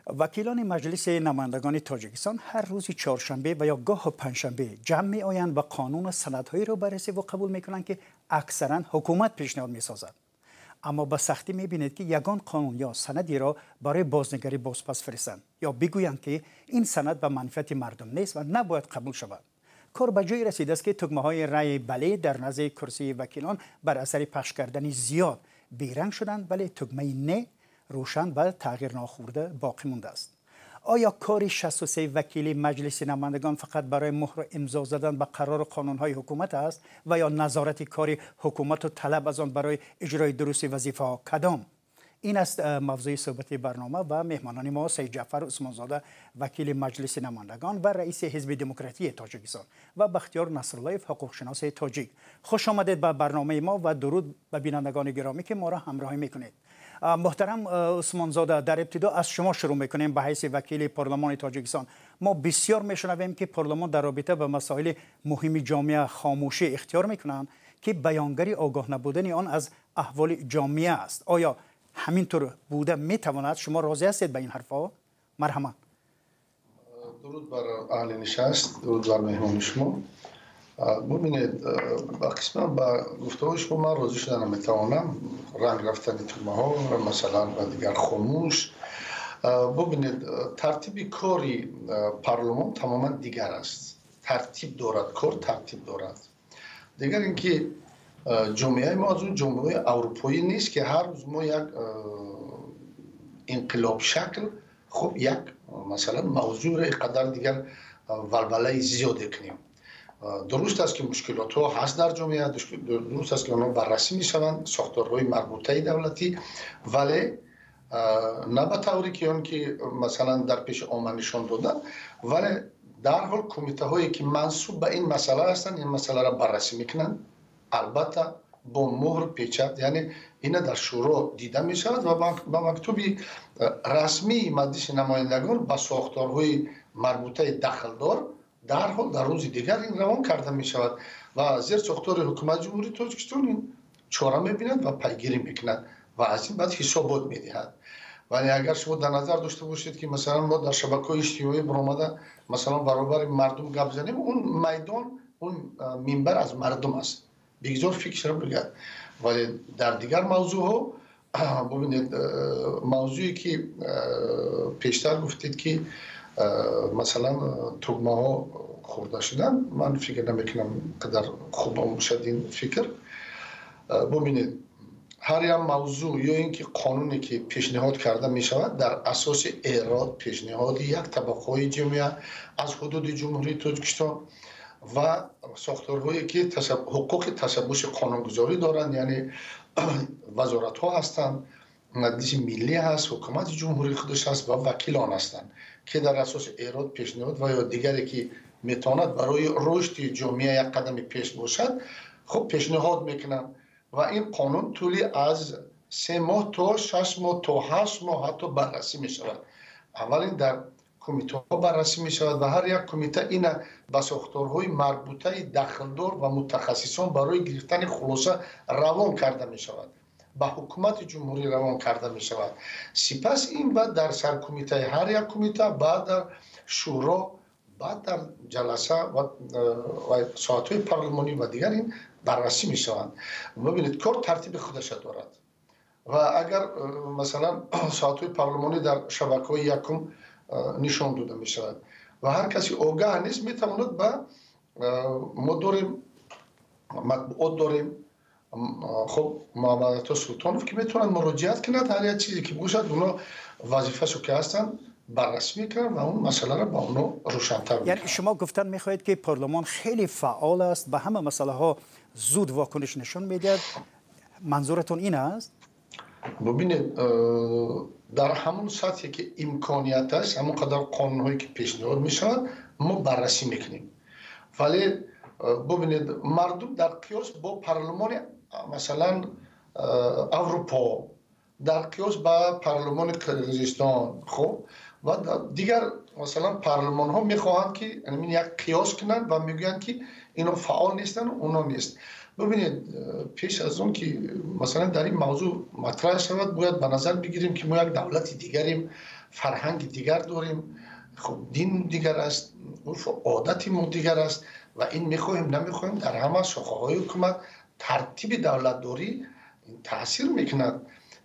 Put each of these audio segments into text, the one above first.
Вакилони Маҷлиси намояндагони Тоҷикистон ҳар рӯзи чоршанбе ва ё гоҳу панҷшанбе ҷамъ меоянд ва қонуну санадҳоеро баррасӣ ва қабул мекунанд, ки аксаран ҳукумат пешниҳод месозад. Аммо ба сахтӣ мебинед, ки ягон қонун ё санадеро барои бознигарӣ бозпас фиристанд ё бигӯянд, ки ин санад ба манфиати мардум нест ва набояд қабул шавад. Кор ба ҷое расидааст, ки тугмаҳои раъи бале дар назди курсии вакилон бар асари пахш кардани зиёд беранг шуданд, вале тугмаи не рӯшан ва тағйир нохӯрда боқӣ мондааст. Оё кори 63 вакили Маҷлиси намояндагон фақат барои муҳру имзо задан ба қарору қонунҳои ҳукумат аст ва ё назорати кори ҳукумату талаб аз он барои иҷрои дурусти вазифаҳо кадом? Ин аст мавзӯи суҳбати барнома ва меҳмонони мо: Саид Ҷаъфар Усмонзода, вакили Маҷлиси намояндагон ва раиси Ҳизби демократии Тоҷикистон, ва Бахтиёр Насруллоев, ҳуқуқшиноси тоҷик. Хуш омадед ба барномаи мо ва дуруд ба бинандагони гиромӣ, ки моро ҳамроҳӣ мекунед. Муҳтарам Усмонзода, дар ибтидо аз шумо шурӯъ мекунем ба ҳайси вакили парлумони Тоҷикистон. Мо бисёр мешунавем, ки парлумон дар робита ба масоили муҳими ҷомеа хомӯшӣ ихтиёр мекунанд, ки баёнгари огоҳ набудани он аз аҳволи ҷомеа аст. Оё ҳамин тур буда метавонад? Шумо розӣ ҳастед ба ин ҳарфҳо? Марҳамат. Дуруд бар аҳли нишаст, дуруд бар меҳмони шумо. Бубинед, ба қисман ба гуфтаҳои шумо ман розӣ шуда наметавонам. Ранг рафтани тугмаҳо масалан ва дигар хомӯш. Бубинед, тартиби кори парлумон тамоман дигар аст. Тартиб дорад, кор тартиб дорад. Дигар ин ки ҷомеаи мо аз он ҷомеаи аврупоӣ нест, ки ҳар рӯз мо як инқилоб шакл, хуб, як масалан мавзӯъро ин қадар дигар валвалаи зиёде кунем. Дуруст аст, ки мушкилотҳо ҳаст дар ҷомеа, дуруст аст, ки онҳо баррасӣ мешаванд сохторҳои марбутаи давлатӣ, вале на ба тавре ки он ки масалан дар пеши омма нишон доданд, вале дарҳол кумитаҳое, ки мансуб ба ин масъала ҳастанд, ин масъаларо баррасӣ мекунанд, албатта бо муҳр печат, яъне ина дар шӯро дида мешавад ва ба мактуби расмии Маҷлиси намояндагон ба сохторҳои марбутаи дахлдор дарҳол дар рӯзи дигар ин равон карда мешавад ва зер сохтори ҳукумати Ҷумҳурии Тоҷикистон ин чора мебинад ва пайгирӣ мекунад ва аз ин баъд ҳисобот медиҳад. Вале агар шумо дар назар дошта бошед, ки масалан мо дар шабакаҳои иҷтимоӣ баромада масалан баробари мардум гап занем, он майдон, он минбар аз мардум аст, бигзор фикрро бигӯяд. Вале дар дигар мавзӯъҳо, бубинед, мавзӯе ки пештар гуфтед, ки масалан тугмаҳо хӯрда шуданд, ман фикр намекунам қадар хуб бошад ин фикр. Бубинед, ҳар як мавзӯъ ё ин ки қонуне, ки пешниҳод карда мешавад, дар асоси эрод пешниҳоди як табақаҳои ҷомеа аз ҳудуди Ҷумҳурии Тоҷикистон ва сохторҳое, ки ҳуқуқи ташаббуси қонунгузорӣ доранд, яъне вазоратҳо ҳастанд, Маҷлиси миллӣ ҳаст, ҳукумати ҷумҳурӣ худаш ҳаст ва вакилон ҳастанд, ки дар асоси эрод пешниҳод ва ё дигаре, ки метавонад барои рушди ҷомеа як қадами пеш бошад, хуб, пешниҳод мекунанд ва ин қонун тӯли аз 3 моҳ то 6 моҳ то 8 моҳ ҳатто баррасӣ мешавад. Аввалин дар кумитаҳо баррасӣ мешавад ва ҳар як кумита ина ба сохторҳои марбутаи дахлдор ва мутахассисон барои гирифтани хулоса равон карда мешавад, ба ҳукумати ҷумҳурӣ равон карда мешавад. Сипас ин баъд дар саркумитаи ҳар як кумита, баъд дар шӯро, баъд дар ҷаласа ва соатҳои парлумонӣ ва дигар ин баррасӣ мешаванд. Бибинед, кор тартиби худаша дорад ва агар масалан соатҳои парлумонӣ дар шабакаҳои якум нишон дода мешавад ва ҳар касе огаҳ нест, метавонад ба мо дорем, матбуот дорем, хуб, Муҳаммадато Султонов, ки метавонад муроҷиат кунад. Ҳар як чизе ки бошад, оно вазифаашо ки ҳастанд, баррасӣ мекунанд ва он масъаларо ба оно рӯшантар. Яъне шумо гуфтан мехоҳед, ки парлумон хеле фаъол аст, ба ҳама масъалаҳо зуд вокуниш нишон медиҳад. Манзуратон ин аст? Бубинед, дар ҳамон сатҳе ки имконият аст, ҳамон қадар қонунҳое ки пешниҳод мешавад, мо баррасӣ мекунем. Вале бубинед, мардум дар қиёс бо парлумони масалан Аврупо, дар қиёс ба парлумони Қирғизистон, хуб, ва дигар масалан парлумонҳо мехоҳанд, ки як қиёс кунанд ва мегӯянд, ки ино фаъол нестанд, оно нест. Бубинед, пеш аз он ки масалан дар ин мавзӯъ матраҳ шавад, бояд ба назар бигирем, ки мо як давлати дигарем, фарҳанги дигар дорем, хуб, дин дигар аст, урфу одати мо дигар аст ва ин мехоҳем намехоҳем дар ҳама шохаҳои ҳукумат тартиби давлатдорӣ таъсир мекунад.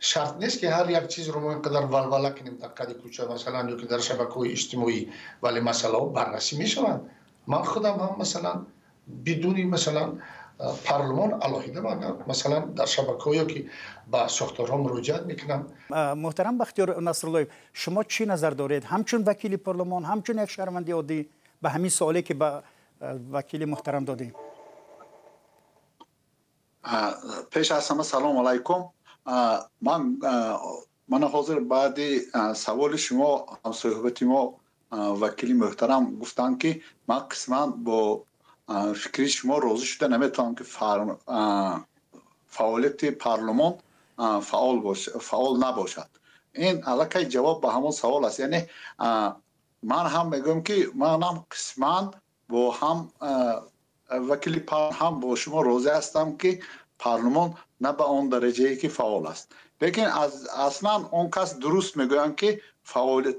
Шарт нест, ки ҳар як чизро мо инқадар валвала кунем дар қади кӯча, масалан, ё ки дар шабакаҳои иҷтимоӣ, вале масъалаҳо баррасӣ мешаванд. Ман худам ҳам, масалан, бидуни, масалан, парлумон алоҳида, масалан, дар шабакаҳо ё ки ба сохторҳо муроҷиат мекунам. Муҳтарам Бахтиёр Насруллоев, шумо чӣ назар доред ҳамчун вакили парлумон, ҳамчун як шаҳрванди оддӣ ба ҳамин суоле, ки ба вакили муҳтарам додем? Пеш аз ҳама, салом алайкум. Ман мана ҳозир баъди саволи шумо ҳамсӯҳбати мо, вакили муҳтарам, гуфтанд, ки ман қисман бо фикри шумо розӣ шуда наметавонам, ки фаъолияти парлумон фаъол набошад. Ин аллакай ҷавоб ба ҳамон савол аст. Яъне ман ҳам мегӯям, ки манам қисман бо ҳам вакили ҳам бо шумо розӣ ҳастам, ки парлумон на ба он дараҷае ки фаъол аст, лекин аслан он кас дуруст мегӯянд, ки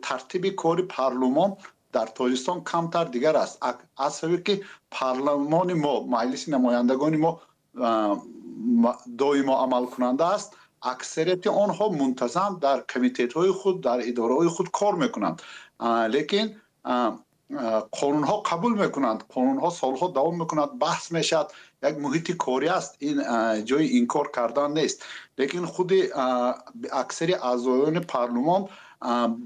тартиби кори парлумон дар Тоҷикистон камтар дигар аст, аз сабаби ки парлумони мо, Маҷлиси намояндагони мо доимо амалкунанда аст. Аксарияти онҳо мунтазам дар комитетҳои худ, дар идораҳои худ кор мекунанд, лекин қонунҳо қабул мекунанд, қонунҳо солҳо давом мекунад, баҳс мешавад, як муҳити корӣ аст, ин ҷои инкор кардан нест. Лекин худи аксари аъзоёни парлумон,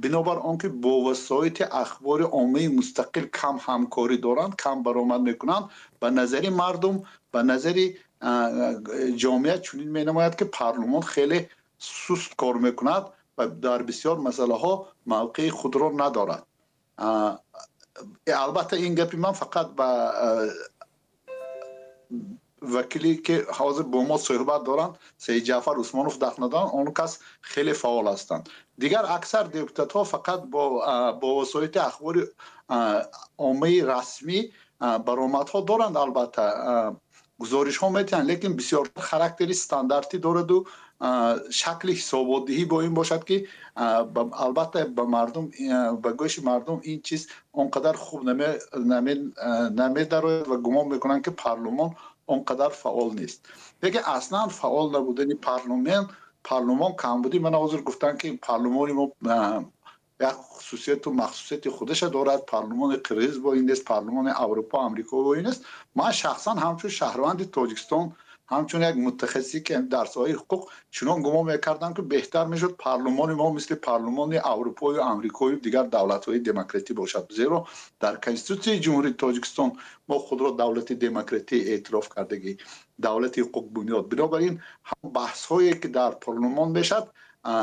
бинобар он ки бо васоити ахбори оммаи мустақил кам ҳамкорӣ доранд, кам баромад мекунанд, ба назари мардум, ба назари ҷомеа чунин менамояд, ки парлумон хеле суст кор мекунад ва дар бисёр масъалаҳо мавқеи худро надорад. Албатта, ин гапи ман фақат ба вакиле ки ҳозир бо мо суҳбат доранд, Саидҷаъфар Усмонов, дахл надоранд, он кас хеле фаъол ҳастанд. Дигар аксар депутатҳо фақат бо васоити ахбори оммаи расмӣ баромадҳо доранд, албатта, гузоришҳо метиҳанд, лекин бисёр характери стандартӣ дораду шакли ҳисоботдиҳӣ бо ин бошад, ки албатта ба мардум, ба гӯши мардум ин чиз он қадар хуб намедарояд ва гумон мекунанд, ки парлумон он қадар фаъол нест. Лекин аслан фаъол набудани парлумон камбудӣ, мана ҳозир гуфтанд, ки парлумони мо як хусусияту махсусияти худаша дорад, парлумони қирғиз бо ин нест, парлумони Аврупо, Амрико бо ин нест. Ман шахсан ҳамчун шаҳрванди Тоҷикистон, ҳамчун як мутахассисе ки дар соҳаи ҳуқуқ, чунон гумон мекардам, ки беҳтар мешуд парлумони мо мисли парлумони Аврупою Амрикою дигар давлатҳои демократӣ бошад, зеро дар Конститутсияи Ҷумҳурии Тоҷикистон мо худро давлати демократӣ эътироф кардагӣ, давлати ҳуқуқбунёд. Бинобар ин ҳам баҳсҳое ки дар парлумон мешавад,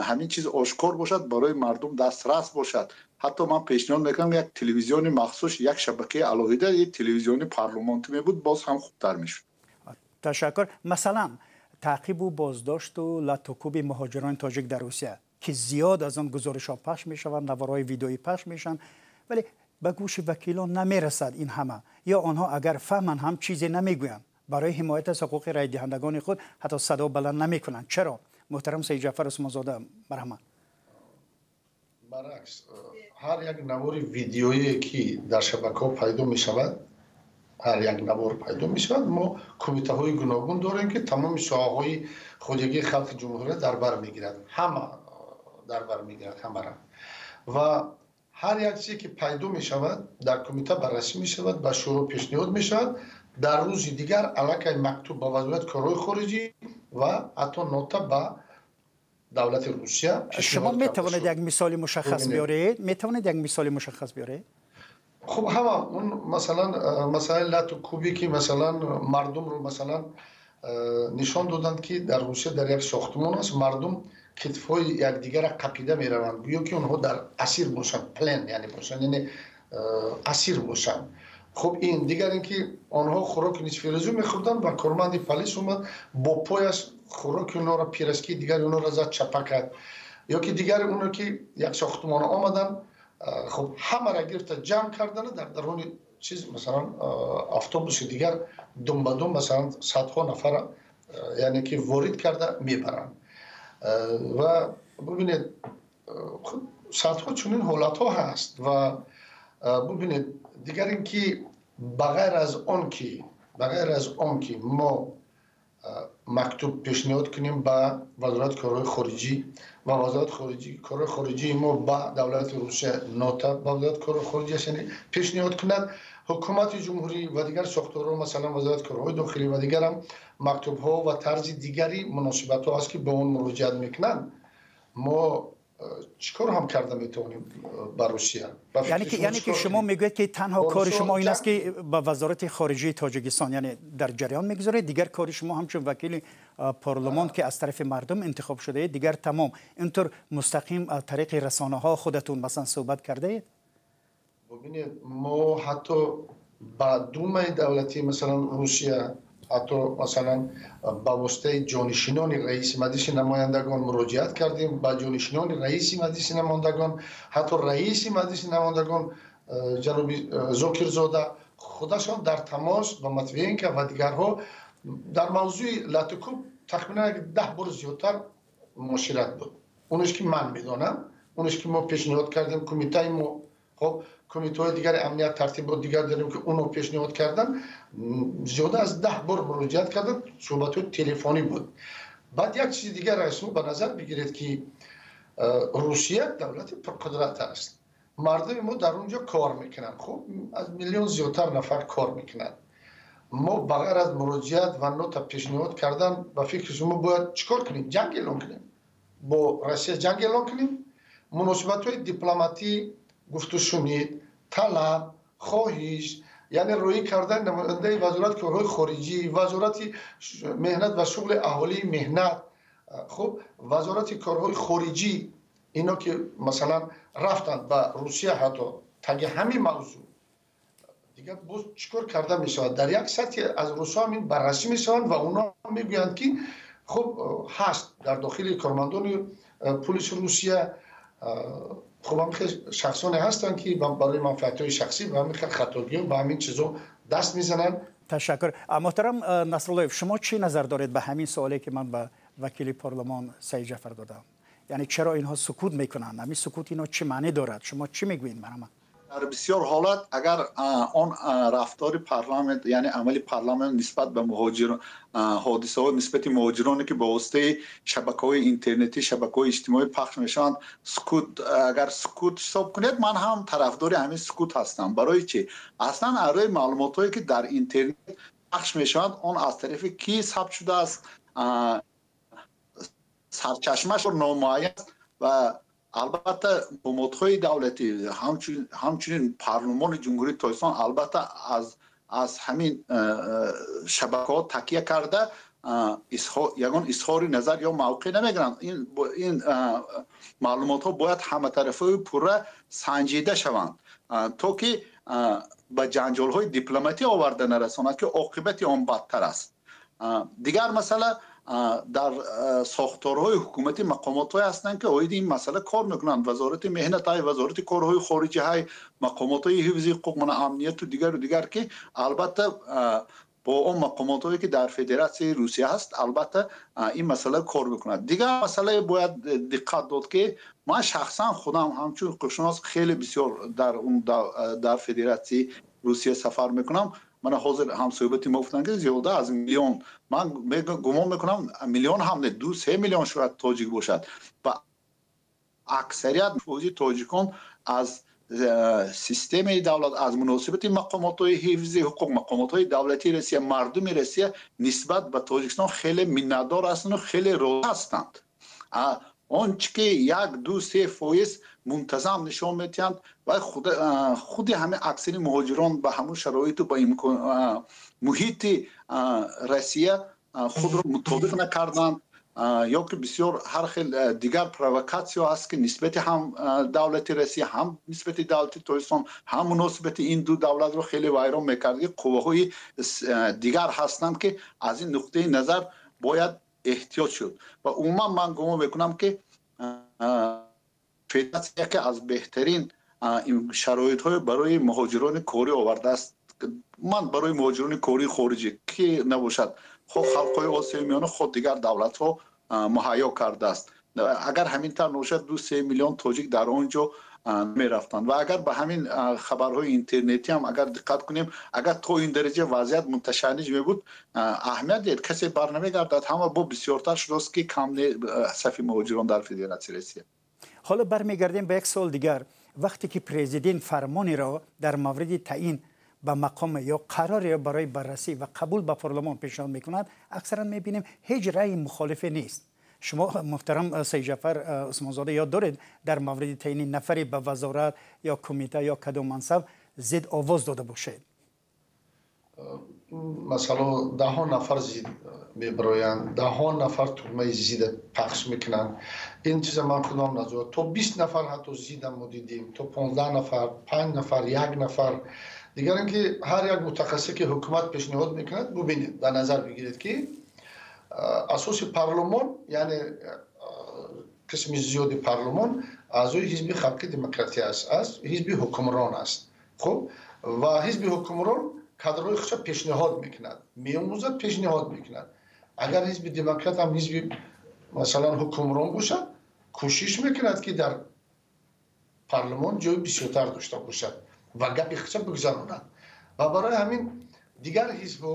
ҳамин чиз ошкор бошад, барои мардум дастрас бошад. Ҳатто ман пешниҳод мекунам, як телевизиони махсус, як шабакаи алоҳида телевизиони парлумонтӣ мебуд, боз ҳам хубтар мешуд. Ташаккур. Масалан, таъқибу боздошту латукуби муҳоҷирони тоҷик дар Русия, ки зиёд аз он гузоришҳо пахш мешаванд, наворҳои видеоӣ пахш мешаванд, вале ба гӯши вакилон намерасад ин ҳама, ё онҳо агар фаҳманд ҳам, чизе намегӯянд, барои ҳимоят аз ҳуқуқи райдиҳандагони худ ҳатто садо баланд намекунанд. Чаро, муҳтарам Саидҷаъфар Усмонзода, марҳамат? Баръакс, ҳар як навори видеое ки дар шабакаҳо пайдо мешавад, ҳар як навор пайдо мешавад, мо кумитаҳои гуногун дорем, ки тамоми соҳаҳои хоҷагии халқи ҷумҳурия дар бар мегирад, ҳама дар бар мегирад ҳамара, ва ҳар як чизе ки пайдо мешавад, дар кумита баррасӣ мешавад, ба шӯро пешниҳод мешавад. Дар рӯзи дигар аллакай мактуб ба Вазорати корҳои хориҷӣ ва ҳатто нота ба давлати Русия. Шумо метавонед як мисоли мушаххас биёред? Метавонед як мисоли мушаххас биёред? Хуб, ҳама он, масалан, масъалаи лату кубе, ки, масалан, мардумро, масалан, нишон доданд, ки дар Русия дар як сохтмон аст, мардум китфҳои якдигарро қапида мераванд, гӯё ки онҳо дар асир бошанд, плен яъне бошанд, яъне асир бошанд. Хуб, ин дигар ин ки онҳо хӯроки нисфирӯзӣ мехӯрданд ва корманди полис омад, бо пояш хӯроки онҳоро, пирожки дигари онҳоро зад, чапа кард. Ё ки дигари оно ки як сохтмона омаданд, хуб, ҳамаро гирифта ҷамъ кардана дар даруни чиз, масалан, автобуси дигар дум ба дум, масалан, садҳо нафар, яъне ки ворид карда мебаранд. Ва бубинед, садҳо чунин ҳолатҳо ҳаст. Ва бубинед, дигар ин ки ба ғайр аз он ки мо мактуб пешниҳод кунем ба Вазорати корҳои хориҷӣ ва Вазорати корҳои хориҷии мо ба давлати Русия нота ба Вазорати корҳои хориҷиаш, яъне пешниҳод кунад, ҳукумати ҷумҳурӣ ва дигар сохторҳо, масалан, Вазорати корҳои дохилӣ ва дигарам мактубҳо ва тарзи дигари муносибатҳо аст, ки ба он муроҷиат мекунанд, мо чӣ кор ҳам карда метавонем ба Русия? Яъне ки шумо мегӯед, ки танҳо кори шумо ин аст, ки ба Вазорати хориҷии Тоҷикистон, яъне дар ҷараён мегузоред. Дигар кори шумо ҳамчун вакили парлумон, ки аз тарафи мардум интихоб шудаед, дигар тамом. Интур мустақим аз тариқи расонаҳо худатон масалан суҳбат кардаед? Бубинед, мо ҳатто ба Думаи давлатии, масалан, Русия, ҳатто, масалан, ба воситаи ҷонишинони раиси Маҷлиси намояндагон муроҷиат кардем, ба ҷонишинони раиси Маҷлиси намояндагон, ҳатто раиси Маҷлиси намояндагон ҷаноби Зокирзода худашон дар тамос ба Матвиенко ва дигарҳо дар мавзӯи латукуб тахминан 10 бор зиёдтар муошират буд. Онеш ки ман медонам, онеш ки мо пешниҳод кардем, кумитаи мо, хоб, кумитаҳои дигари амният, тартибот дигар дорем, ки оно пешниҳод кардан, зиёда аз 10 бор муроҷиат кардан, суҳбатҳои телефонӣ буд. Баъд як чизи дигар шумо ба назар бигиред, ки Русия давлати пурқудрат аст. Мардуми мо дар он ҷо кор мекунанд. Хуб, аз миллион зиёдтар нафар кор мекунанд. Мо ба ғайр аз муроҷиат ва нота пешниҳод кардан, ба фикри шумо, бояд чӣ кор кунем? Ҷанг эълон кунем бо Россия? Ҷанг эълон кунем? Муносибатҳои дипломатӣ, гуфтушунид, талаб, хоҳиш, яъне рӯӣ кардани намояндаи Вазорати корҳои хориҷӣ, Вазорати меҳнат ва шуғли аҳолии меҳнат, хуб, Вазорати корҳои хориҷӣ, ино ки, масалан, рафтанд ба Русия, ҳатто таги ҳамин мавзӯъ дигар боз чӣ кор карда мешавад? Дар як сатҳи аз русҳо ҳам ин баррасӣ мешаванд ва онҳо мегӯянд, ки хуб, ҳаст дар дохили кормандони пулиси Русия, хуб, ҳамин хел шахсоне ҳастанд, ки барои манфиатҳои шахсӣ ба ҳамин хел хатогиҳо, ба ҳамин чизо даст мезананд. Ташаккур. Муҳтарам Насруллоев, шумо чӣ назар доред ба ҳамин суоле, ки ман ба вакили парлумон Саид Ҷафар додам? Яъне чаро инҳо сукут мекунанд? Ҳамин сукут ино чӣ маънӣ дорад? Шумо чӣ мегӯед, марҳамат? Дар бисёр ҳолат агар он рафтори парламент, яъне амали парламент нисбат ба муҳоҷир, ҳодисаҳо нисбати муҳоҷироне, ки ба воситаи шабакаҳои интернетӣ, шабакаҳои иҷтимоӣ пахш мешаванд, сукут, агар сукут ҳисоб кунед, ман ҳам тарафдори ҳамин сукут ҳастам. Барои чӣ? Аслан аз рӯи маълумотҳое, ки дар интернет пахш мешаванд, он аз тарафи кӣ сабт шудааст, сарчашмаш номуайян аст. Ва албатта мақомотҳои давлатӣ, ҳамчунин парлумони Ҷумҳурии Тоҷикистон, албатта, аз ҳамин шабакаҳо такя карда ягон изҳори назар ё мавқеъ намегиранд. Ин маълумотҳо бояд ҳаматарафаи пурра санҷида шаванд, то ки ба ҷанҷолҳои дипломатӣ оварда нарасонад, ки оқибати он бадтар аст. Дигар масъала, дар сохторҳои ҳукуматӣ мақомотҳое ҳастанд, ки оиди ин масъала кор мекунанд: Вазорати меҳнат ҳай, Вазорати корҳои хориҷӣ ҳай, мақомотҳои ҳифзи ҳуқуқ, мана, амнияту дигару дигар, ки албатта бо он мақомотҳое, ки дар Федератсияи Русия ҳаст, албатта ин масъала кор мекунад. Дигар масъалае бояд диққат дод, ки ман шахсан худам ҳамчун ҳуқуқшинос хеле бисёр дар Федератсияи Русия сафар мекунам. Мана, ҳозир ҳамсӯҳбати мо гуфтанд, ки зиёда аз миллион, ман гумон мекунам, миллион ҳам не, 2-3 миллион шояд тоҷик бошад. Ва аксарият фоизи тоҷикон аз системаи давлат, аз муносибати мақомотҳои ҳифзи ҳуқуқ, мақомотҳои давлатии Россия, мардуми Россия нисбат ба Тоҷикистон хеле миннатдор ҳастанду хеле розӣ ҳастанд. Он чӣ ки 1, 2, 3% мунтазам нишон медиҳанд ва худи ҳамин аксари муҳоҷирон ба ҳамун шароиту ба муҳити Россия худро мутобиқ накарданд ё ки бисёр ҳар хел дигар провокатсиё ҳаст, ки нисбати ҳам давлати Россия, ҳам нисбати давлати Тоҷикистон, ҳам муносибати ин ду давлатро хеле вайрон мекард, ки қувваҳои дигар ҳастанд, ки аз ин нуқтаи назар бояд эҳтиёт шуд. Ва умуман ман гумон мекунам, ки федератсия яке аз беҳтарин Шароитҳое барои муҳоҷирони корӣ овардааст. Ман барои муҳоҷирони кории хориҷӣ ки набошад, хоҳ халқҳои Осиёи Миёна, хоҳ дигар давлатҳо муҳайё кардааст. Агар ҳамин тавр набошад, 2-3 миллион тоҷик дар он ҷо мерафтанд. Ва агар ба ҳамин хабарҳои интернетӣ ҳам агар диққат кунем, агар то ин дараҷа вазъият муташанниҷ мебуд, аҳамият диҳед, касе барнамегардад. Ҳама бо бисёртар шудааст ки кам сафи муҳоҷирон дар Федератсияи Россия. Ҳоло бармегардем ба як суол дигар. Вақте ки президент фармонеро дар мавриди таъин ба мақом ё қароре барои баррасӣ ва қабул ба парлумон пешниҳод мекунад, аксаран мебинем ҳеҷ раъи мухолифе нест. Шумо муҳтарам Саид Ҷаъфар Усмонзода ёд доред дар мавриди таъини нафаре ба вазорат ё кумита ё кадом мансаб зид овоз дода бошед? Масалан, даҳон нафар зид мебароянд, даҳон нафар тугмаи зида пахш мекунанд. Ин чиза ман худам назорат. То 20 нафар ҳатто зида мо дидем, то 15 нафар, 5 нафар, 1 нафар. Дигар ин ки ҳар як мутахассисе ки ҳукумат пешниҳод мекунад, бубинед, дар назар бигиред ки асоси парлумон, яъне қисми зиёди парлумон аъзои ҳизби халқи демократия аст, аз ҳизби ҳукмрон аст. Хуб, ва ҳизби ҳукмрон кадрҳои худро пешниҳод мекунад, меомӯзад, пешниҳод мекунад. Агар ҳизби демократ ҳам ҳизби масалан ҳукмрон бошад, кӯшиш мекунад ки дар парлумон ҷои бисёртар дошта бошад ва гапи худро бигзаронад. Ва барои ҳамин дигар ҳизбҳо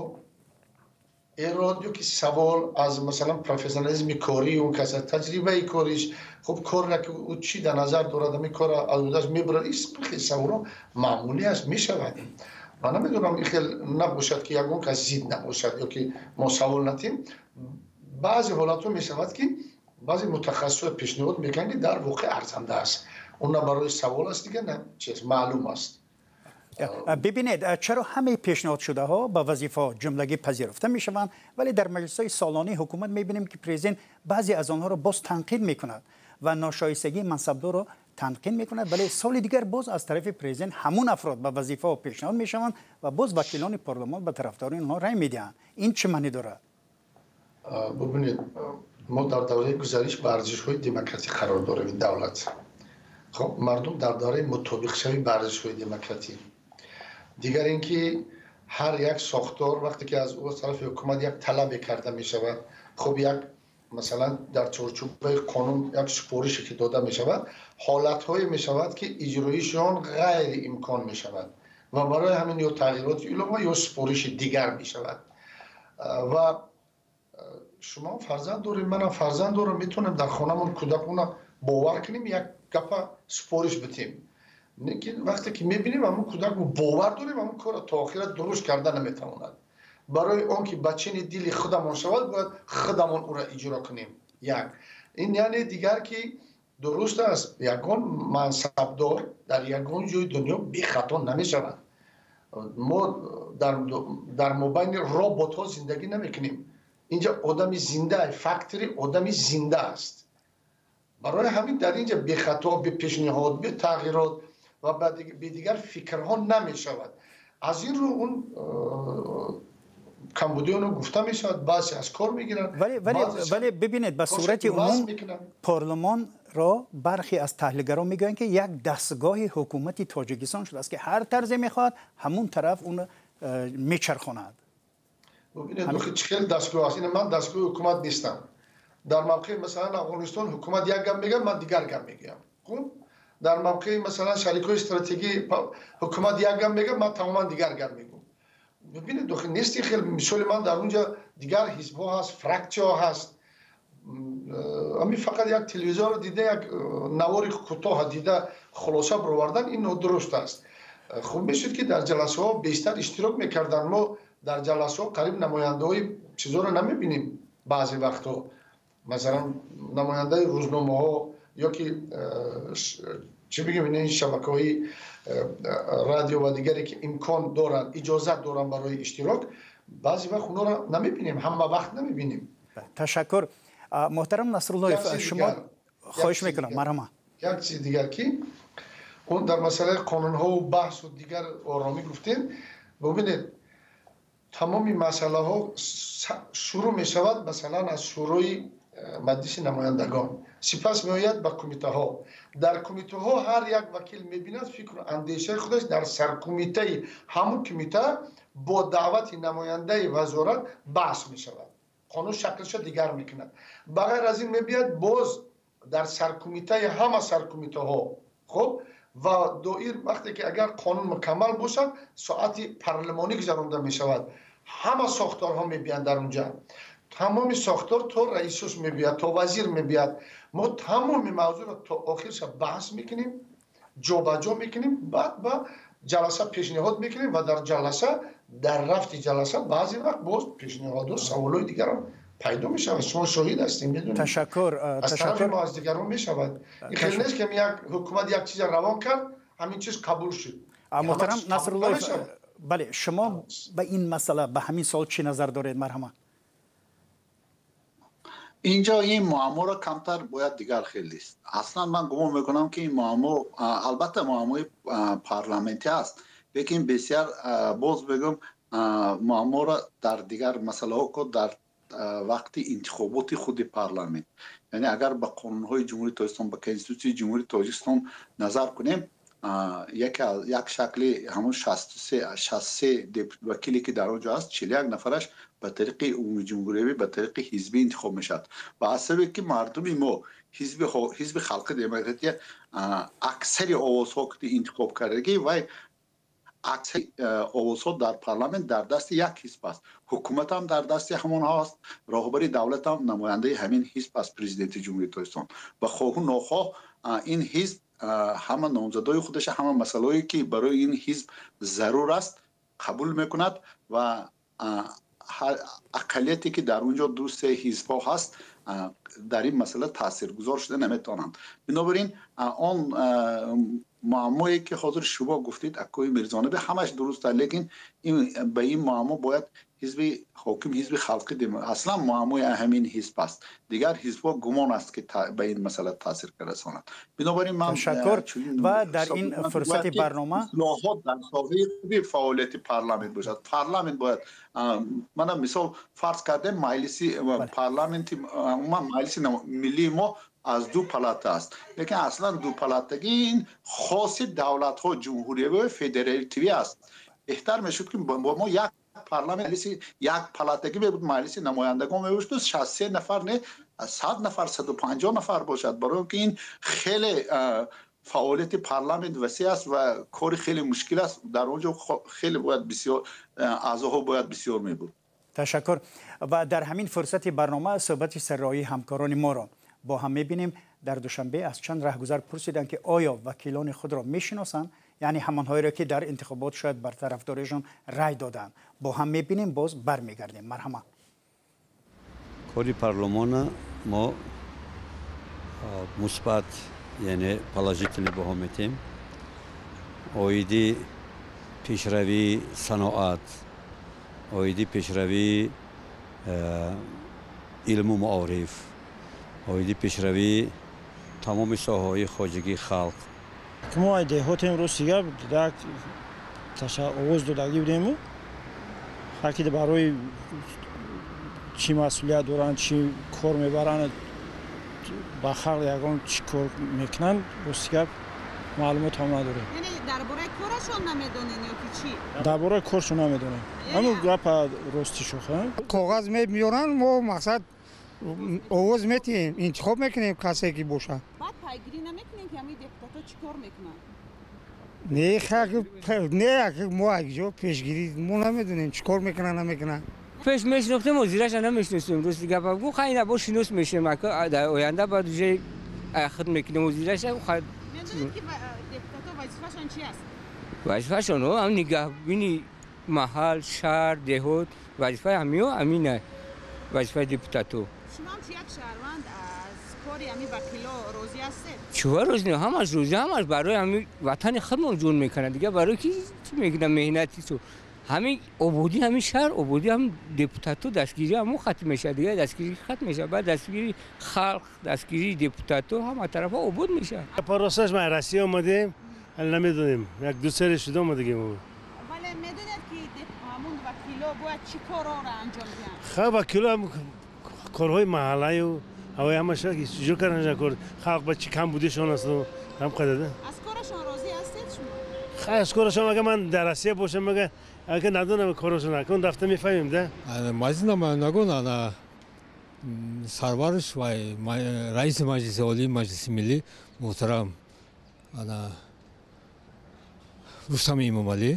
эрод ё ки савол аз масалан профессионализми кории он кас, таҷрибаи кориш, хуб корра ки ӯ чӣ дар назар дорад, ҳамин корро аз ӯдаш мебарад, ин саволҳо маъмулӣ аст, мешавад. Ман намедонам ин хел набошад ки ягон кас зид набошад ё ки мо савол натем. Баъзе ҳолатҳо мешавад ки баъзе мутахассисҳо пешниҳод мекунанд ки дар воқеъ арзанда аст. Он на барои савол аст, дигар на чиз маълум аст. Бибинед, чаро ҳамаи пешниҳодшудаҳо ба вазифаҳо ҷумлагӣ пазируфта мешаванд, вале дар маҷлисҳои солонаи ҳукумат мебинем ки президент баъзе аз онҳоро боз танқид мекунад ва ношоистагии мансабдорро танқид мекунад, вале соли дигар боз аз тарафи президент ҳамон афрод ба вазифаҳо пешниҳод мешаванд ва боз вакилони парлумон ба тарафдори онҳо рай медиҳанд. Ин чӣ маънӣ дорад? Бибинед, мо дар давраи гузариш ба арзишҳои демократӣ қарор дорем давлат. Хоб, мардум дар давраи мутобиқшавӣ ба арзишҳои демократӣ. Дигар ин ки ҳар як сохтор вақте ки аз ӯ тарафи ҳукумат як талабе карда мешавад, хуб як масалан дар чорчӯбаи қонун як супорише ки дода мешавад, ҳолатҳое мешавад ки иҷроишон ғайриимкон мешавад ва барои ҳамин ё тағйироти илова ё супориши дигар мешавад. Ва шумо фарзанд доред, манам фарзанд дорам, метавонем дар хонамон кӯдакона бовар кунем, як гапа супориш битем. Лекин вақте ки мебинем ҳамон кӯдак бовар дорем, ҳамон корро то охира дуруст карда наметавонад. Барои он ки ба чини дили худамон шавад, бояд худамон ӯро иҷро кунем. Як ин яъне дигар ки дуруст аст, ягон мансабдор дар ягон ҷои дунё бехато намешавад. Мо дар мобайни роботҳо зиндагӣ намекунем. Инҷа одами зинда, фактори одами зинда аст. Барои ҳамин дар инҷа бехато, бепешниҳод, бетағйирот ва бе дигар фикрҳо намешавад. Аз ин рӯ он камбудии онро гуфта мешавад, баъзе аз кор мегиранд. Вале бибинед, ба сурати умум парлумонро бархе аз таҳлилгарон мегӯянд ки як дастгоҳи ҳукумати Тоҷикистон шудааст ки ҳар тарзе мехоҳад ҳамон тараф онро мечархонад. Бибинед, чӣ хел дастгоҳ аст? Ин ман дастгоҳи ҳукумат нестам. Дар мавқеи масалан Афғонистон ҳукумат як гап мегӯяд, ман дигар гап мегӯям. Хуб, дар мавқеи масалан шарикҳои стратегӣ ҳукумат як гап мегӯяд, ман тамоман дигар гап мегӯям. Бибинед, нест ин хел. Мисоли ман дар онҷа дигар ҳизбҳо ҳаст, фраксияҳо ҳаст. Ҳамин фақат як телевизорро дида, як навори кӯтоҳ дида хулоса баровардан ин нодуруст аст. Хуб мешуд ки дар ҷаласаҳо бештар иштирок мекарданд. Мо дар ҷаласаҳо қариб намояндаҳои чизоро намебинем баъзе вақтҳо. Масалан намояндаи рӯзномаҳо ё ки чӣ бигем, ин шабакаҳои радио ва дигаре ки имкон доранд, иҷозат доранд барои иштирок, баъзе вақт онҳоро намебинем, ҳама вақт намебинем. Ташаккур. Муҳтарам Насруллоев, шумо хоҳиш мекунам, марҳамат. Як чизи дигар ки он дар масъалаи қонунҳову баҳсу дигар оромӣ гуфтем, бубинед, тамоми масъалаҳо шурӯъ мешавад масалан аз шӯрои Маҷлиси намояндагон, сипас меояд ба кумитаҳо. Дар кумитаҳо ҳар як вакил мебинад фикру андешаи худаш дар саркумитаи ҳамун кумита бо даъвати намояндаи вазорат баҳс мешавад, қонун шаклша дигар мекунад. Ба ғайр аз ин мебияд боз дар саркумитаи ҳама саркумитаҳо. Хуб, ва доир вақте ки агар қонун мукаммал бошад, соати парлумонӣ гузаронда мешавад, ҳама сохторҳо мебиянд дар унҷа, тамоми сохтор то раисус мебияд, то вазир мебияд. Мо тамоми мавзӯъро то охирша баҳс мекунем, ҷобаҷо мекунем, баъд ба ҷаласа пешниҳод мекунем ва дар ҷаласа, дар рафти ҷаласа баъзе вақт боз пешниҳоду саволҳои дигарам пайдо мешавад. Шумо шоҳид ҳастем, медонед. Ташаккур. Аз тарафи мо, аз дигарон мешавад. Ин хел нест ки як ҳукумат як чиза равон кард, ҳамин чиз қабул шуд. Муҳтарам Насруллоев, бале, шумо ба ин масъала, ба ҳамин савол чӣ назар доред? Марҳамат. Инҷо ин муамморо камтар бояд дигар хел дист. Аслан ман гумон мекунам, ки ин муаммо албатта муаммои парламентӣ аст, лекин бисёр боз бигӯм, муамморо дар дигар масъалаҳо ко дар вақти интихоботи худи парламент, яъне агар ба қонунҳои Ҷумҳурии Тоҷикистон, ба Конститутсияи Ҷумҳурии Тоҷикистон назар кунем, як шакли ҳамун 63 вакиле ки дар он ҷо аст, 41 нафараш ба тариқи умумиҷумҳуриявӣ, ба тариқи ҳизбӣ интихоб мешавад. Ва аз сабабе ки мардуми мо Ҳизби Халқи Демократия аксари овозҳо ки интихоб кардагӣ, вай аксари овозҳо дар парламент дар дасти як ҳизб аст, ҳукуматам дар дасти ҳамонҳо аст, роҳбари давлатам намояндаи ҳамин ҳизб аст, Президенти Ҷумҳурии Тоҷикистон. Ва хоҳу нохоҳ ин ҳизб ҳама номзадҳои худаша, ҳама масъалаҳое ки барои ин ҳизб зарур аст, қабул мекунад ва ақаллияте ки дар он ҷо ду се ҳизбҳо ҳаст, дар ин масъала таъсиргузор шуда наметавонанд. Бинобар ин он муаммое ки ҳозир шумо гуфтед, акои Мирзонаби, ҳамаш дуруст аст, лекин ба ин муаммо бояд ҳизби ҳоким, Ҳизби Халқи, аслан муаммои ҳамин ҳизб аст. Дигар ҳизбҳо гумон аст ки ба ин масъала таъсир расонанд. Бинобар ин ман ташаккур. Ва дар ин фурсати барнома ислоҳот дар соҳаи худи фаъолияти парламент бошад. Парламент бояд, мана мисол фарз кардем, маҷлиси парламенти, умуман маҷлиси миллии мо аз ду палата аст, лекин аслан дупалатагӣ ин хоси давлатҳо, ҷумҳуриявию федеративӣ аст. Беҳтар мешуд ки бо мо як парламент, маҷлиси як палатагӣ мебуд, маҷлиси намояндагон мебуд, 63 нафар не, 100 нафар, 150 нафар бошад, барои ки ин хеле фаъолияти парламент васеъ аст ва кори хеле мушкил аст. Дар он ҷо хеле бояд бисёр аъзоҳо бояд бисёр мебуд. Ташаккур. Ва дар ҳамин фурсати барнома суҳбати сарроҳии ҳамкорони моро бо ҳам мебинем. Дар Душанбе аз чанд раҳгузар пурсиданд, ки оё вакилони худро мешиносанд, яъне ҳамонҳоеро ки дар интихобот шояд бар тарафдоришон рай доданд. Бо ҳам мебинем, боз бармегардем. Марҳамат. Кори парлумона мо мусбат, яъне положительный баҳо метем. Оиди пешравии саноат, оиди пешравии илму маориф, оиди пешравии тамоми соҳаҳои хоҷагии халқ. Мо ай деҳотем, рости гап, як овоз додагӣ будему, ҳар барои чӣ масъулият доранд, чӣ кор мебаранд, ба халқ ягон чӣ кор мекунанд, рости гап, маълумот ҳам надорем. Яъне дар бораи корашон намедонед ё ки чӣ? Дар бораи коршон намедонем, ҳамун гапа рости шуха. Коғаз меоранд, мо мақсад овоз метиҳем, интихоб мекунем касе ки бошад. Баъд пайгирӣ намекунем, ки ҳамин депутатҳо чӣ кор мекунанд? Не, мо якҷо пешгирӣ мо намедонем, чӣ кор мекунанд, намекунанд. Пеш мешинохтем, ҳозираша намешиносем, рости гапа гу. Хай, ина бо шинос мешем дар оянда, баъд уже худ мекунем ҳозираша. Медонед, ки депутатҳо вазифашон чи аст? Вазифашон ҳам нигаҳбини маҳал, шаҳр, деҳот, вазифаи ҳамиё ҳамина, вазифаи депутатҳо. Шумо ҳам чи як шаҳрванд аз кори ҳамин вакило розӣ ҳастед? Чува розӣ, ҳамаш розӣ, ҳамаш барои ҳамин ватани худмон ҷон мекунад, дигар барои ки чӣ мекунад меҳнати ту? Ҳамин ободӣ ҳамин шаҳр, ободӣ ҳам депутатҳо, дастгирӣ ҳамон хатм мешавад, дигар дастгирӣ хатм мешавад, баъд дастгирии халқ, дастгирии депутатҳо, ҳама тарафҳо обод мешавад. Росташ, ма Россия омадем, ҳали намедонем, як ду сери шуда омадагем. Вале медонед, ки ҳамун вакило бояд чӣ корҳоро анҷом диҳанд? Ха, вакило корҳои маҳаллаю ҳавои ҳамаша иҷро кардан кор халқ ба чӣ кам будишон аст ҳам қадар. Аз корашон розӣ ҳастед шумо? Хай, аз корашон агар ман дар Россия бошам, агар надонам корашон, акун рафта мефаҳмем да. Маҷлиси намояндагон ана сарварш ва раиси Маҷлиси Олии Маҷлиси Миллӣ муҳтарам ана Рустами Эмомалӣ,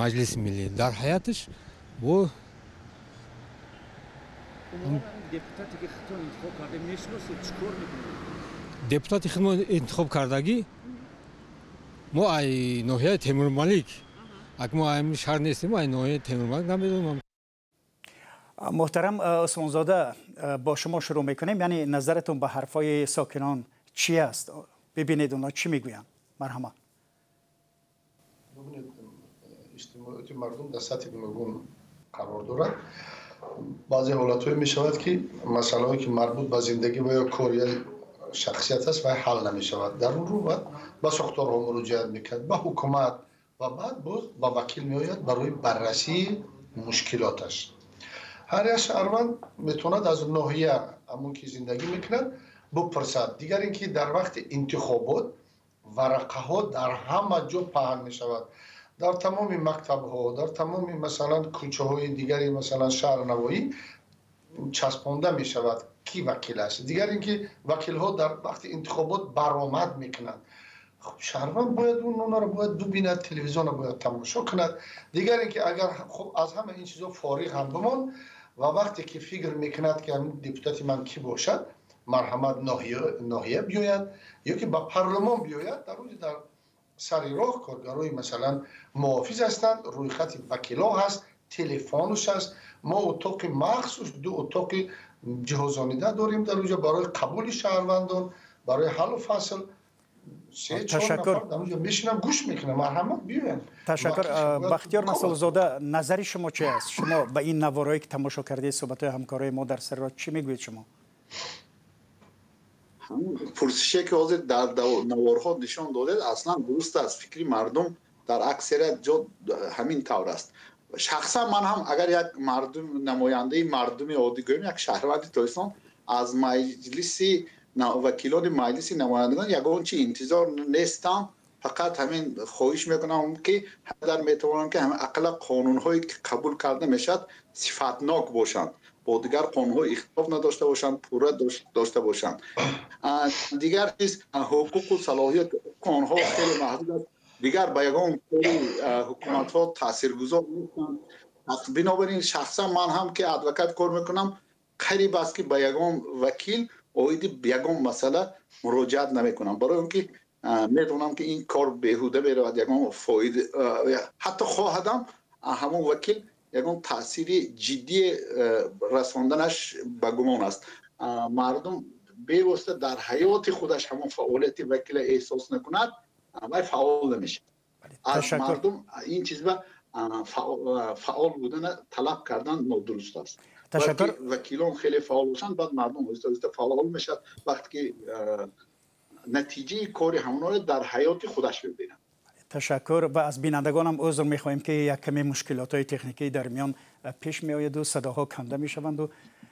Маҷлиси Миллӣ дар ҳаяташ бо Депутате ки худтон интихоб карда мешиносед, чӣ кор мекунед? Депутати худмон интихоб кардагӣ мо ай ноҳияи Темурмалик, ак мо ай шаҳр нестем, ай ноҳияи Темурмалик намедонам. Муҳтарам Усмонзода, бо шумо шурӯъ мекунем. Яъне назаратон ба ҳарфҳои сокинон чӣ аст? Бибинед, онҳо чӣ мегӯянд. Марҳамат. Бибинед, иҷтимоияти мардум дар сатҳи гуногун қарор дорад. Баъзе ҳолатҳое мешавад, ки масъалаҳое ки марбут ба зиндагӣ ва ё кори шахсият аст, вай ҳал намешавад. Дар он рӯ баъд ба сохторҳо муроҷиат мекард, ба ҳукумат ва баъд боз ба вакил меояд барои баррасии мушкилоташ. Ҳар як шаҳрванд метавонад аз ноҳия, ҳамон ки зиндагӣ мекунад, бупурсад. Дигар ин ки дар вақти интихобот варақаҳо дар ҳама ҷо паҳн мешавад, дар тамоми мактабҳо, дар тамоми масалан кӯчаҳои дигари масалан шаҳр, навоӣ часпонда мешавад, ки вакил аст. Дигар ин ки вакилҳо дар вақти интихобот баромад мекунанд. Хуб, шаҳрванд бояд онро бояд бубинад, телевизионро бояд тамошо кунад. Дигар ин ки агар хуб аз ҳама ин чизо фориғ ҳам бимонд ва вақте ки фикр мекунад, ки ҳамин депутати ман кӣ бошад, марҳамат, ноҳия биёяд ё ки ба парлумон биёяд. Дар рӯзи дар сари роҳ коргарои масалан муҳофиз ҳастанд, рӯйхати вакило ҳаст, телефонш ҳаст. Мо утоқи махсус, ду утоқи ҷиҳозонида дорем дар онҷо барои қабули шаҳрвандон, барои ҳаллу фасл. Се чор нафар дар онҷо мешинам, гӯш мекунам. Марҳамат, биёянд. Ташаккур. Бахтиёр Масъулзода, назари шумо чи аст? Шумо ба ин наворое ки тамошо кардед, суҳбатҳои ҳамкорои мо дар сари роҳ, чӣ мегӯед шумо? Пурсише ки ҳозир дар наворҳо нишон додед, аслан дуруст аст. Фикри мардум дар аксарият ҷо ҳамин тавр аст. Шахсан ман ҳам агар як мардум, намояндаи мардуми оддӣ гӯем, як шаҳрванди Тоҷикистон, аз маҷлиси вакилони Маҷлиси намояндагон ягон чи интизор нестам. Фақат ҳамин хоҳиш мекунам, ки ҳадар метавонам, ки ақалла қонунҳое ки қабул карда мешавад, сифатнок бошанд, бо дигар қонунҳо ихтилоф надошта бошанд, пурра дошта бошанд. Дигар чиз, ҳуқуқу салоҳият онҳо хеле маҳдуд аст, дигар ба ягон кори ҳукуматҳо таъсиргузор нестанд. Бинобар ин шахсан ман ҳам ки адвокат кор мекунам, қариб аст ки ба ягон вакил оиди ягон масъала муроҷиат намекунам, барои он ки медонам, ки ин кор беҳуда меравад, ягон фоида ҳатто хоҳадам, ҳамон вакил ягон таъсири ҷиддие расонданаш ба гумон аст. Мардум бевосита дар ҳаёти худаш ҳамон фаъолияти вакила эҳсос накунад, вай фаъол намешавад. Аз мардум ин чизба фаъол будана талаб кардан нодуруст аст. Ташаккур. Вакилон хеле фаъол бошанд, баъд мардум оҳиста оҳиста фаъол мешавад, вақте ки натиҷаи кори ҳамонро дар ҳаёти худаш мебинад. Ташаккур. Ва аз бинандагонам узр мехоҳем, ки як каме мушкилотҳои техникӣ дар миён пеш меояду садоҳо канда мешаванду.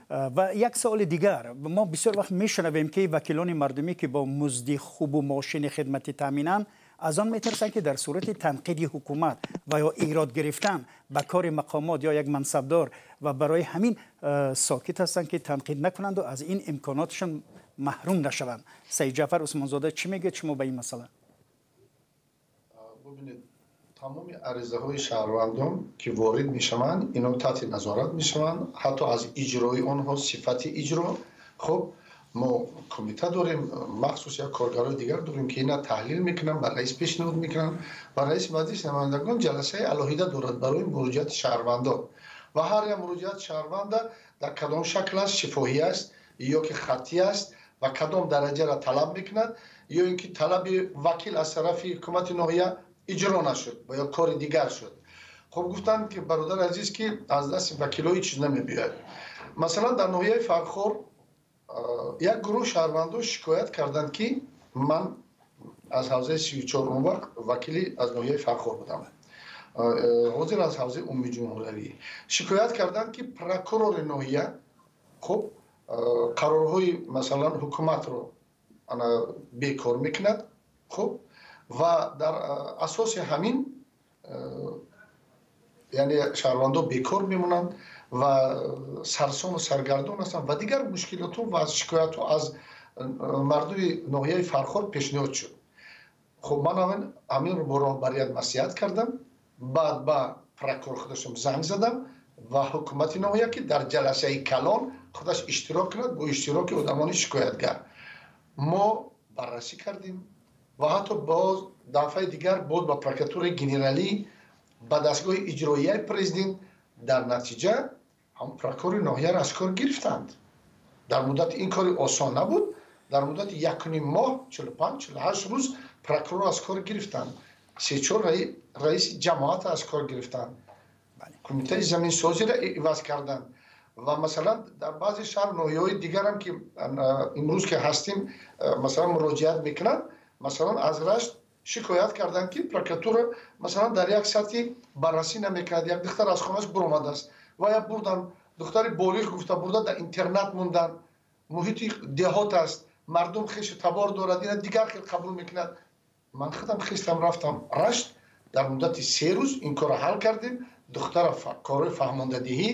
Ва як саволи дигар: мо бисёр вақт мешунавем, ки вакилони мардумӣ, ки бо музди хубу мошини хидматӣ таъминанд, аз он метарсанд, ки дар сурати танқиди ҳукумат ва ё эрод гирифтан ба кори мақомот ё як мансабдор, ва барои ҳамин сокит ҳастанд, ки танқид накунанду аз ин имконотшон маҳрум нашаванд. Саид Ҷаъфар Усмонзода, чӣ мегӯед шумо ба ин масъала? Бубинед, тамоми аризаҳои шаҳрвандон ки ворид мешаванд, инҳо таҳти назорат мешаванд, ҳатто аз иҷрои онҳо, сифати иҷро. Хуб, мо кумита дорем махсус, як коргарои дигар дорем, ки ина таҳлил мекунанд, ба раис пешниҳод мекунанд ва раиси Маҷлиси намояндагон ҷаласаи алоҳида дорад барои муроҷиати шаҳрвандон. Ва ҳар як муроҷиати шаҳрванда дар кадом шакл аст, шифоҳӣ аст ё ки хаттӣ аст ва кадом дараҷаро талаб мекунад, ё ин ки талаби вакил аз тарафи ҳукумати ноҳия иҷро нашуд ва ё кори дигар шуд. Хуб, гуфтанд ки бародари азиз, ки аз дасти вакилҳо ҳеҷ чиз намебиёяд. Масалан, дар ноҳияи Фархор як гурӯҳ шаҳрвандон шикоят карданд, ки ман аз ҳавзаи 34 он вақт вакили аз ноҳияи Фархор будам, ҳозир аз ҳавзаи умумиҷумҳуриявӣ, шикоят карданд, ки прокурори ноҳия хуб Қарорҳои, масалан, ҳукуматро бекор мекунад. Хуб, ва дар асоси ҳамин, яъне, шаҳрвандо бекор мемонанд ва сарсону саргардон ҳастанд ва дигар мушкилоту ва шикоятҳо аз мардуми ноҳияи Фархор пешниҳод шуд. Хуб, ман ҳаминро бо роҳбарият маслиҳат кардам, баъд ба прокурор худашам занг задам ва ҳукумати ноҳия, ки дар ҷаласаи калон худаш иштирок кунад бо иштироки одамони шикоятгар. Мо баррасӣ кардем ва ҳатто боз дафъаи дигар боз ба прокуратураи генералӣ, ба дастгоҳи иҷроияи президент. Дар натиҷа ҳам прокурори ноҳияро аз кор гирифтанд. Дар муддати, ин кори осон набуд, дар муддати 1,5 моҳ, 45, 48 рӯз прокурор аз кор гирифтанд, се-чор раиси ҷамоат аз кор гирифтанд, кумитаи заминсозиро иваз карданд. Ва, масалан, дар баъзе шаҳр, ноҳияҳои дигарам, ки имрӯз ки ҳастем, масалан, муроҷиат мекунанд. Масалан, аз Рашт шикоят карданд, ки прокуратура, масалан, дар як сатҳи баррасӣ намекунад. Як духтар аз хонаш буромадааст ва я бурдан, духтари болиғ гуфта, бурда дар интернат монданд. Муҳити деҳот аст, мардум хешу табор дорад, ина дигар хел қабул мекунад. Ман худам хестам, рафтам Рашт, дар муддати 3 рӯз ин корро ҳал кардем. Духтара корҳои фаҳмондадиҳӣ,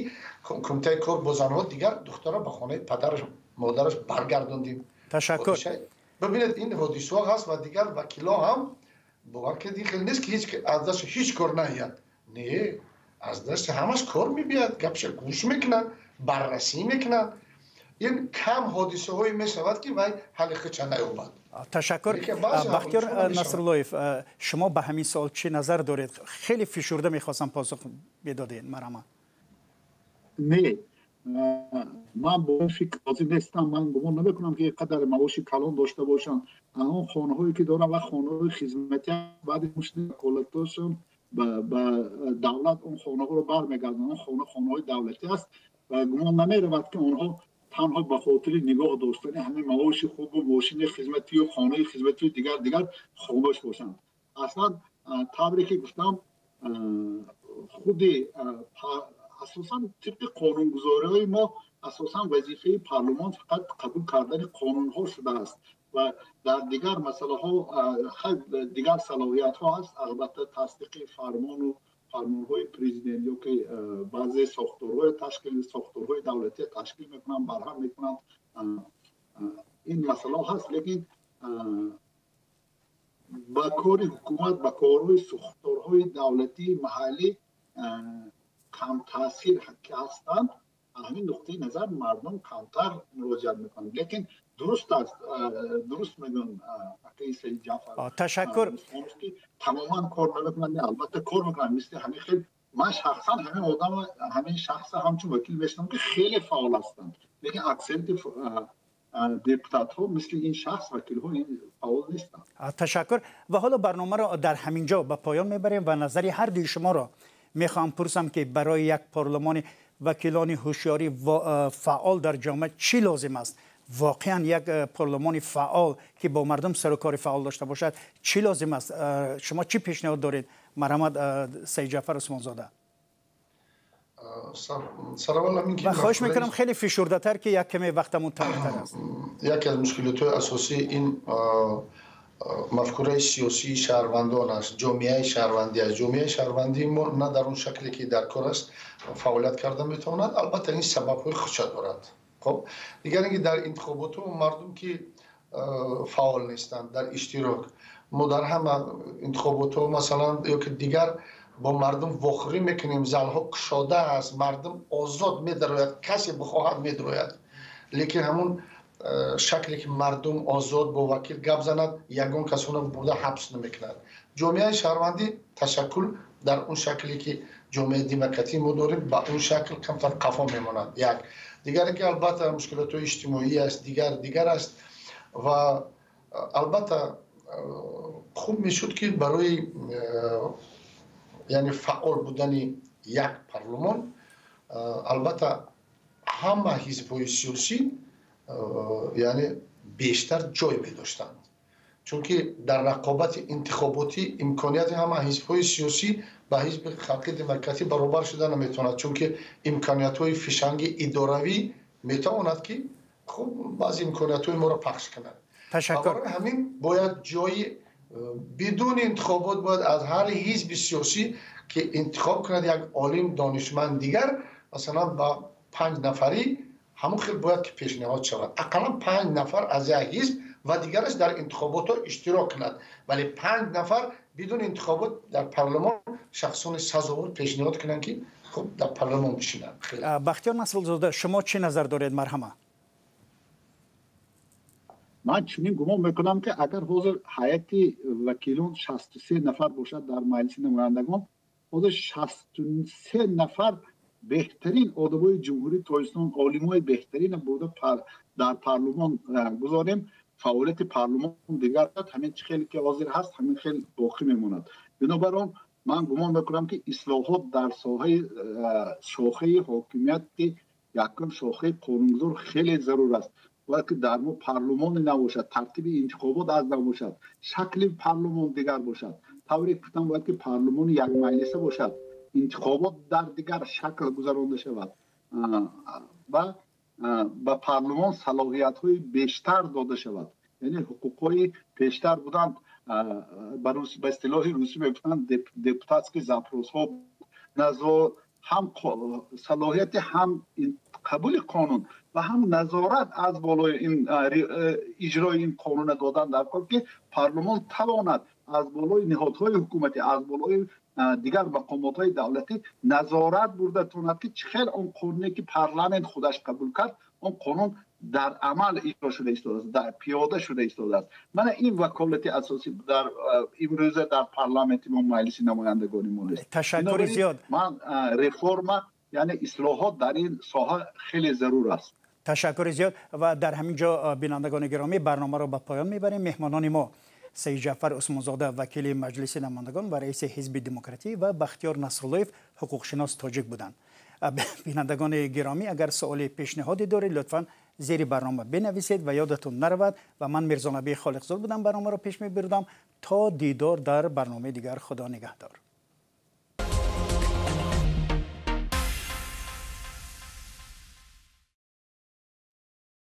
кумитаи кор бо занҳо, дигар духтара ба хонаи падараш, модараш баргардондем. Ташаккур. Бибинед, ин ҳодисаҳо ҳаст ва дигар вакило ҳам бовар кунед, ин хел нест, ки ҳеҷ аз дасти ҳеҷ кор наояд. Не, аз дасти ҳамаш кор мебиёяд, гапша гӯш мекунанд, баррасӣ мекунанд. Ин кам ҳодисаҳое мешавад, ки вай ҳалли худша наёбад. Ташаккур. Бахтиёр Насруллоев, шумо ба ҳамин суол чӣ назар доред? Хеле фишурда мехостам посух бидодед, марҳамат. Не, ман бо ин фикр розӣ нестам. Ман гумон намекунам, ки қадар маоши калон дошта бошанд. Он хонаҳое ки доранд ва хонаҳои хизматӣ, баъди ваколатошон ба давлат он хонаҳоро бармегардонанд. Он хона хонаҳои давлатӣ аст ва гумон намеравад, ки онҳо танҳо ба хотири нигоҳ доштани ҳамин маоши хубу мошини хизматию хонаи хизматию дигар дигар хомӯш бошанд. Аслан, тавре ки гуфтам, худи асосан тибқи қонунгузориҳои мо, асосан вазифаи парлумон фақат қабул кардани қонунҳо шудааст ва дар дигар масъалаҳо дигар салоҳиятҳо ҳаст. Албатта, тасдиқи фармону фармонҳои президент ё ки баъзе сохторҳои ташкил, сохторҳои давлатӣ ташкил мекунанд, барҳам мекунанд, ин масъалаҳо ҳаст. Лекин ба кори ҳукумат, ба корҳои сохторҳои давлатии маҳаллӣ камтаъсир ки ҳастанд, ҳамин нуқтаи назар мардум камтар муроҷиат мекунанд. Лекин дуруст аст, дуруст мегӯям, акаи Саид Ҷафар. Ташаккур. Ки тамоман кор намекунанд, албатта, кор мекунанд. Мисли ҳамин хел ман шахсан ҳамин одам, ҳамин шахса ҳамчун вакил мешинам, ки хеле фаъол ҳастанд, лекин аксарияти депутатҳо мисли ин шахс, вакилҳо фаъол нестанд. Ташаккур. Ва ҳоло барномаро дар ҳамин ҷо ба поён мебарем ва назари ҳар дуи шуморо мехоҳам пурсам, ки барои як парлумони вакилони ҳушёрӣ фаъол дар ҷомеа чӣ лозим аст? Воқеан як парлумони фаъол, ки бо мардум сару кори фаъол дошта бошад, чӣ лозим аст? Шумо чӣ пешниҳод доред? Марҳамат, Саид Ҷафар Усмонзода. Ва хоҳиш мекунам, хеле фишурдатар, ки як каме вақтамон тангтар аст. Яке аз мушкилотҳои асосӣ ин мафкураи сиёсии шаҳрвандон аст, ҷомеаи шаҳрвандӣ аст. Ҷомеаи шаҳрвандии мо на дар он шакле, ки дар кор аст, фаъолият карда метавонад. Албатта, ин сабабҳои худша дорад. Хоб, дигар ин ки дар интихоботҳо мардум ки фаъол нестанд дар иштирок. Мо дар ҳама интихоботҳо, масалан, ё ки дигар бо мардум вохӯрӣ мекунем, залҳо кушода аст, мардум озод медарояд, касе бихоҳад медарояд, лекин ҳамун шакле, ки мардум озод бо вакил гап занад, ягон кас онро бурда ҳабс намекунад. Ҷомеаи шаҳрвандӣ ташаккул дар он шакле, ки ҷомеаи демократӣ мо дорем, ба он шакл камтар қафо мемонад. Як дигаре ки, албатта, мушкилотҳои иҷтимоӣ аст, дигар дигар аст. Ва албатта хуб мешуд, ки барои, яъне, фаъол будани як парлумон, албатта, ҳама ҳизбҳои сиёсӣ, яъне, бештар ҷой медоштанд, чунки дар рақобати интихоботӣ имконияти ҳама ҳизбҳои сиёсӣ ба Ҳизби Халқи Демократӣ баробар шуда наметавонад, чунки имкониятҳои фишанги идоравӣ метавонад, ки Хуб, баъзе имкониятҳои моро пахш кунад. Ташаккур. Ҳамин бояд ҷои бидуни интихобот бояд аз ҳар ҳизби сиёсӣ ки интихоб кунад як олим, донишманд дигар, масалан ба 5 нафарӣ ҳамон хел бояд ки пешниҳод шавад. Ақаллан 5 нафар аз як ҳизб ва дигараш дар интихоботҳо иштирок кунад, вале 5 нафар бидуни интихобот дар парлумон шахсони сазовор пешниҳод кунанд ки хуб дар парлумон бишинанд. Бахтиёр Насруллозода, шумо чӣ назар доред? Марҳама. Ман чунин гумон мекунам ки агар ҳозир ҳайати вакилон 63 нафар бошад дар маҷлиси намояндагон, ҳозир 63 нафар беҳтарин одамои ҷумҳурии Тоҷикистон, олимои беҳтарин бурда дар парлумон гузорем, фаъолияти парлумон дигар ҳамин чӣ хеле ки ҳозир ҳаст ҳамин хел боқӣ мемонад. Бинобар он ман гумон мекунам ки ислоҳот дар соҳаи шохаи ҳокимияти якум, шохаи қонунгузор хеле зарур аст. Бояд ки дар мо парлумоне набошад, тартиби интихобот аз набошад, шакли парлумон дигар бошад. Тавре гуфтам, бояд ки парлумони якмаҷлиса бошад, интихобот дар дигар шакл гузаронда шавад ва ба парлумон салоҳиятҳои бештар дода шавад. Яъне ҳуқуқҳои пештар буданд, ба истилоҳи русӣ мегуфтанд депутатский запросҳо, ҳам салоҳияти ҳам қабули қонун ва ҳам назорат аз болои ин иҷрои ин қонуна додан дар кор, ки парлумон тавонад аз болои ниҳодҳои ҳукуматӣ, аз болои дигар мақомотҳои давлатӣ назорат бурда тавонад ки чӣ хел он қонуне ки парламент худаш қабул кард, он қонун дар амал иҷро шуда истодааст, дар пиёда шуда истодааст. Мана ин ваколати асосӣ дар имрӯза дар парламенти мо, маҷлиси намояндагони мо нест. Ташаккури зиёд. Ман реформа, яъне ислоҳот дар ин соҳа хеле зарур аст. Ташаккури зиёд. Ва дар ҳамин ҷо, бинандагони гиромӣ, барномаро ба поён мебарем. Меҳмонони мо Саидҷафар Усмонзода, вакили маҷлиси намояндагон ва раиси ҳизби демократӣ, ва Бахтиёр Насруллоев, ҳуқуқшинос тоҷик буданд. Бинандагони гиромӣ, агар суоли пешниҳоде доред, лутфан зери барнома бинависед ва ёдатон наравад. Ва ман Мирзонабии Холиқзод будам, барномаро пеш мебурдам. То дидор дар барномаи дигар, Худо нигаҳдор.